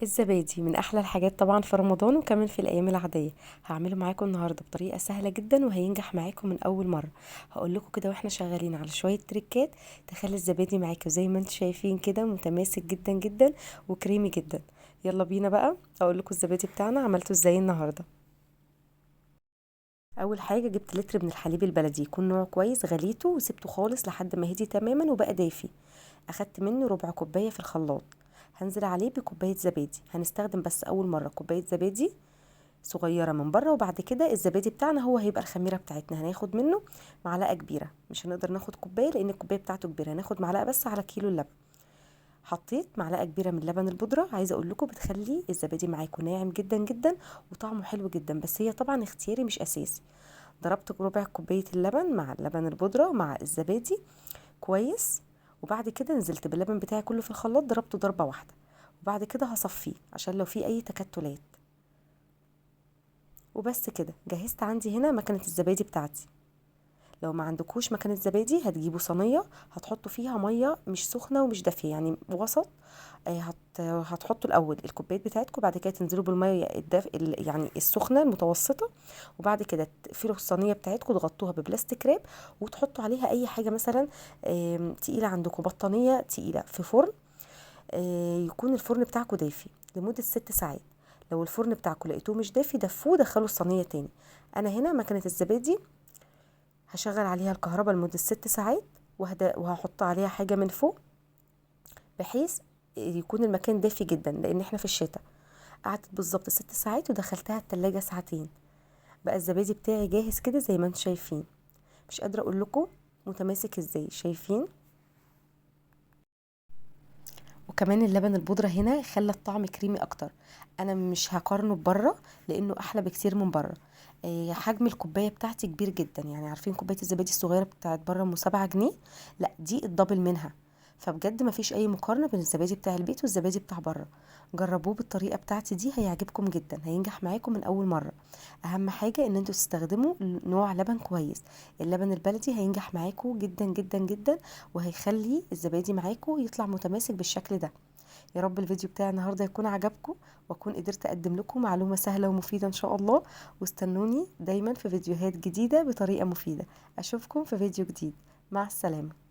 الزبادي من احلى الحاجات طبعا في رمضان وكمان في الايام العادية. هعمله معاكم النهارده بطريقة سهلة جدا وهينجح معاكم من اول مرة. هقول لكم كده واحنا شغالين على شوية تريكات تخلي الزبادي معاكم زي ما انتم شايفين كده متماسك جدا جدا وكريمي جدا. يلا بينا بقى اقول لكم الزبادي بتاعنا عملته ازاي النهارده. اول حاجة جبت لتر من الحليب البلدي يكون نوعه كويس، غليته وسبته خالص لحد ما هدي تماما وبقى دافي. اخدت منه ربع كوباية في الخلاط، هنزل عليه بكوبايه زبادي. هنستخدم بس اول مرة كوباية زبادي صغيرة من بره، وبعد كده الزبادي بتاعنا هو هيبقى الخميره بتاعتنا. هناخد منه معلقه كبيرة، مش هنقدر ناخد كوباية لان الكوباية بتاعته كبيرة، هناخد معلقه بس على كيلو اللبن. حطيت معلقه كبيرة من لبن البودره، عايزه اقول لكم بتخلي الزبادي معاكم ناعم جدا جدا وطعمه حلو جدا، بس هي طبعا اختياري مش اساسي. ضربت ربع كوباية اللبن مع اللبن البودره مع الزبادي كويس، وبعد كده نزلت باللبن بتاعي كله في الخلاط، ضربته ضربه واحدة، وبعد كده هصفيه عشان لو في اي تكتلات. وبس كده جهزت عندي هنا مكنه الزبادي بتاعتي. لو ما عندكوش مكنه زبادي هتجيبوا صينية هتحطوا فيها مية مش سخنة ومش دافيه، يعني وسط. هتحطوا الاول الكوبايات بتاعتكم، بعد كده تنزلوا بالمية يعني السخنة المتوسطة، وبعد كده تقفلوا الصينية بتاعتكم، تغطوها ببلاستيك راب وتحطوا عليها اي حاجة مثلا تقيلة عندكم، بطانيه تقيلة في فرن، يكون الفرن بتاعكم دافي لمدة 6 ساعات. لو الفرن بتاعكم لقيتوه مش دافي دفوه، دخلوا الصينية تاني. انا هنا مكنه الزبادي هشغل عليها الكهرباء لمدة 6 ساعات، وهحط عليها حاجة من فوق بحيث يكون المكان دافي جدا لان احنا في الشتاء. قعدت بالظبط 6 ساعات ودخلتها التلاجة ساعتين. بقى الزبادي بتاعي جاهز كده زي ما انتم شايفين، مش قادرة اقول لكم متماسك ازاي، شايفين؟ وكمان اللبن البودرة هنا خلى الطعم كريمي اكتر. انا مش هقارنه ببره لانه احلى بكتير من بره. حجم الكوباية بتاعتي كبير جدا، يعني عارفين كوباية الزبادي الصغيرة بتاعت بره ام 7 جنيه، لا دي الدبل منها. فبجد مفيش اي مقارنة بين الزبادي بتاع البيت والزبادي بتاع بره. جربوه بالطريقة بتاعتي دي هيعجبكم جدا، هينجح معاكم من اول مرة. اهم حاجة ان انتوا تستخدموا نوع لبن كويس، اللبن البلدي هينجح معاكم جدا جدا جدا، وهيخلي الزبادي معاكم يطلع متماسك بالشكل ده. يا رب الفيديو بتاع النهارده يكون عجبكم واكون قدرت اقدم لكم معلومة سهلة ومفيدة ان شاء الله. واستنوني دايما في فيديوهات جديدة بطريقة مفيدة. اشوفكم في فيديو جديد، مع السلامة.